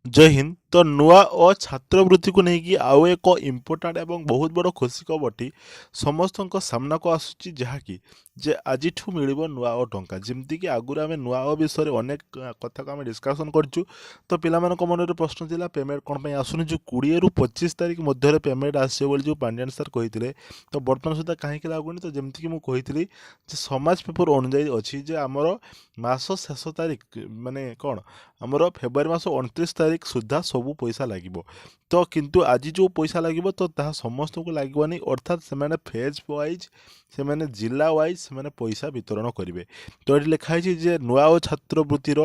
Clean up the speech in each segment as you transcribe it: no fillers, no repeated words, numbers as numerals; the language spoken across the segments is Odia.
ଜୟ ହିନ୍ଦ। ତ ନୂଆ ଓ ଛାତ୍ରବୃତ୍ତିକୁ ନେଇକି ଆଉ ଏକ ଇମ୍ପୋର୍ଟାଣ୍ଟ ଏବଂ ବହୁତ ବଡ଼ ଖୁସି ଖବରଟି ସମସ୍ତଙ୍କ ସାମ୍ନାକୁ ଆସୁଛି, ଯାହାକି ଯେ ଆଜିଠୁ ମିଳିବ ନୂଆ ଓ ଟଙ୍କା। ଯେମିତିକି ଆଗରୁ ଆମେ ନୂଆ ଓ ବିଷୟରେ ଅନେକ କଥାକୁ ଆମେ ଡିସ୍କସନ୍ କରିଛୁ। ତ ପିଲାମାନଙ୍କ ମନରେ ପ୍ରଶ୍ନ ଥିଲା, ପେମେଣ୍ଟ କ'ଣ ପାଇଁ ଆସୁନି? ଯେଉଁ 20ରୁ 25 ତାରିଖ ମଧ୍ୟରେ ପେମେଣ୍ଟ ଆସିବ ବୋଲି ଯେଉଁ ପାଣ୍ଡିଆନ ସାର୍ କହିଥିଲେ, ତ ବର୍ତ୍ତମାନ ସୁଦ୍ଧା କାହିଁକି ଲାଗୁନି? ତ ଯେମିତିକି ମୁଁ କହିଥିଲି ଯେ ସମାଜ ପେପର ଅନୁଯାୟୀ ଅଛି ଯେ ଆମର ମାସ ଶେଷ ତାରିଖ, ମାନେ କ'ଣ, ଆମର ଫେବୃଆରୀ ମାସ 29 ତାରିଖ ସୁଦ୍ଧା ସବୁ ପଇସା ଲାଗିବ। ତ କିନ୍ତୁ ଆଜି ଯେଉଁ ପଇସା ଲାଗିବ, ତ ତାହା ସମସ୍ତଙ୍କୁ ଲାଗିବନି। ଅର୍ଥାତ୍ ସେମାନେ ଫେଜ୍ ୱାଇଜ୍, ସେମାନେ ଜିଲ୍ଲା ୱାଇଜ୍ ସେମାନେ ପଇସା ବିତରଣ କରିବେ। ତ ଏଠି ଲେଖା ହେଇଛି ଯେ ନୂଆ ଓ ଛାତ୍ରବୃତ୍ତିର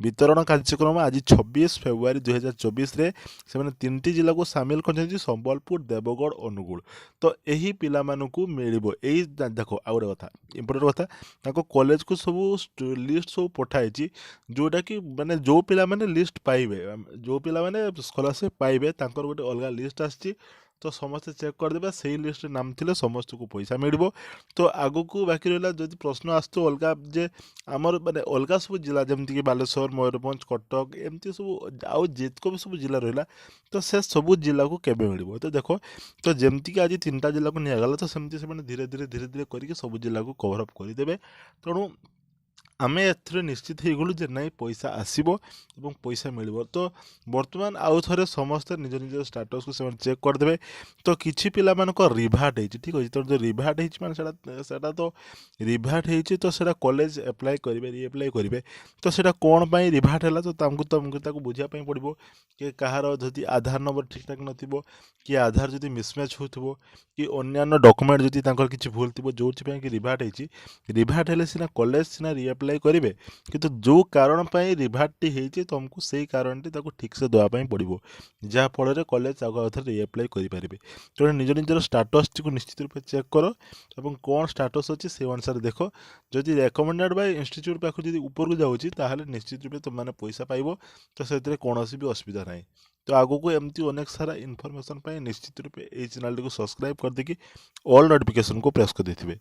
ବିତରଣ କାର୍ଯ୍ୟକ୍ରମ ଆଜି 26 ଫେବୃଆରୀ 2024ରେ ସେମାନେ ତିନିଟି ଜିଲ୍ଲାକୁ ସାମିଲ କରିଛନ୍ତି, ସମ୍ବଲପୁର, ଦେବଗଡ଼, ଅନୁଗୁଳ। ତ ଏହି ପିଲାମାନଙ୍କୁ ମିଳିବ। ଏଇ ଦେଖ, ଆଉ ଗୋଟେ କଥା, ଇମ୍ପୋର୍ଟାଣ୍ଟ କଥା, ତାଙ୍କ କଲେଜକୁ ସବୁ ଲିଷ୍ଟ ସବୁ ପଠାହେଇଛି, ଯେଉଁଟାକି ମାନେ ଯେଉଁ ପିଲାମାନେ ଲିଷ୍ଟ ପାଇବେ, ଯେଉଁ ପିଲାମାନେ ସ୍କଲାରସିପ୍ ପାଇବେ, ତାଙ୍କର ଗୋଟେ ଅଲଗା ଲିଷ୍ଟ ଆସିଛି। ତ ସମସ୍ତେ ଚେକ୍ କରିଦେବେ, ସେଇ ଲିଷ୍ଟରେ ନାମ ଥିଲେ ସମସ୍ତଙ୍କୁ ପଇସା ମିଳିବ। ତ ଆଗକୁ ବାକି ରହିଲା, ଯଦି ପ୍ରଶ୍ନ ଆସୁଥିବ ଅଲଗା ଯେ ଆମର ମାନେ ଅଲଗା ସବୁ ଜିଲ୍ଲା, ଯେମିତିକି ବାଲେଶ୍ୱର, ମୟୂରଭଞ୍ଜ, କଟକ, ଏମିତି ସବୁ ଆଉ ଯେତିକ ବି ସବୁ ଜିଲ୍ଲା ରହିଲା, ତ ସେ ସବୁ ଜିଲ୍ଲାକୁ କେବେ ମିଳିବ? ତ ଦେଖ, ତ ଯେମିତିକି ଆଜି ତିନିଟା ଜିଲ୍ଲାକୁ ନିଆଗଲା, ତ ସେମିତି ସେମାନେ ଧୀରେ ଧୀରେ ଧୀରେ ଧୀରେ କରିକି ସବୁ ଜିଲ୍ଲାକୁ କଭର୍ ଅପ୍ କରିଦେବେ। ତେଣୁ ଆମେ ଏଥିରେ ନିଶ୍ଚିତ ହେଇଗଲୁ ଯେ ନାଇଁ, ପଇସା ଆସିବ ଏବଂ ପଇସା ମିଳିବ। ତ ବର୍ତ୍ତମାନ ଆଉ ଥରେ ସମସ୍ତେ ନିଜ ନିଜ ଷ୍ଟାଟସ୍କୁ ସେମାନେ ଚେକ୍ କରିଦେବେ। ତ କିଛି ପିଲାମାନଙ୍କ ରିଭାର୍ଟ ହେଇଛି, ଠିକ୍ ଅଛି। ତ ଯେଉଁ ରିଭାର୍ଟ ହେଇଛି, ମାନେ ସେଇଟା ତ ରିଭାର୍ଟ ହେଇଛି, ତ ସେଇଟା କଲେଜ ଆପ୍ଲାଏ କରିବେ, ରିଆପ୍ଲାଏ କରିବେ। ତ ସେଇଟା କ'ଣ ପାଇଁ ରିଭାର୍ଟ ହେଲା, ତ ତାଙ୍କୁ ତମକୁ ତାକୁ ବୁଝିବା ପାଇଁ ପଡ଼ିବ କି କାହାର ଯଦି ଆଧାର ନମ୍ବର ଠିକ୍ଠାକ୍ ନଥିବ, କି ଆଧାର ଯଦି ମିସମ୍ୟାଚ୍ ହେଉଥିବ, କି ଅନ୍ୟାନ୍ୟ ଡକୁମେଣ୍ଟ ଯଦି ତାଙ୍କର କିଛି ଭୁଲ ଥିବ, ଯେଉଁଥିପାଇଁ କି ରିଭାର୍ଟ ହେଇଛି। ରିଭାର୍ଟ ହେଲେ ସିନା କଲେଜ ସିନା ରିଆପ୍ଲାଏ କରିବେ। କିନ୍ତୁ ଯେଉଁ କାରଣ ପାଇଁ ରିଭାର୍ଟଟି ହେଇଛି, ତୁମକୁ ସେଇ କାରଣଟି ତାକୁ ଠିକ୍ସେ ଦେବା ପାଇଁ ପଡ଼ିବ, ଯାହାଫଳରେ କଲେଜ ଆଗ ଆଉ ଥରେ ରିଆପ୍ଲାଏ କରିପାରିବେ। ତେଣୁ ନିଜ ନିଜର ଷ୍ଟାଟସ୍ଟିକୁ ନିଶ୍ଚିତ ରୂପେ ଚେକ୍ କର ଏବଂ କ'ଣ ଷ୍ଟାଟସ୍ ଅଛି ସେ ଅନୁସାରେ ଦେଖ। ଯଦି ରେକମେଣ୍ଡେଡ଼ ବାଇ ଇନଷ୍ଟିଚ୍ୟୁଟ୍ ପାଖରୁ ଯଦି ଉପରକୁ ଯାଉଛି, ତାହେଲେ ନିଶ୍ଚିତ ରୂପେ ତୁମେମାନେ ପଇସା ପାଇବ। ତ ସେଥିରେ କୌଣସି ବି ଅସୁବିଧା ନାହିଁ। ତ ଆଗକୁ ଏମିତି ଅନେକ ସାରା ଇନଫର୍ମେସନ୍ ପାଇଁ ନିଶ୍ଚିତ ରୂପେ ଏଇ ଚ୍ୟାନେଲଟିକୁ ସବସ୍କ୍ରାଇବ୍ କରିଦେଇକି ଅଲ୍ ନୋଟିଫିକେସନ୍କୁ ପ୍ରେସ୍ କରିଦେଇଥିବେ।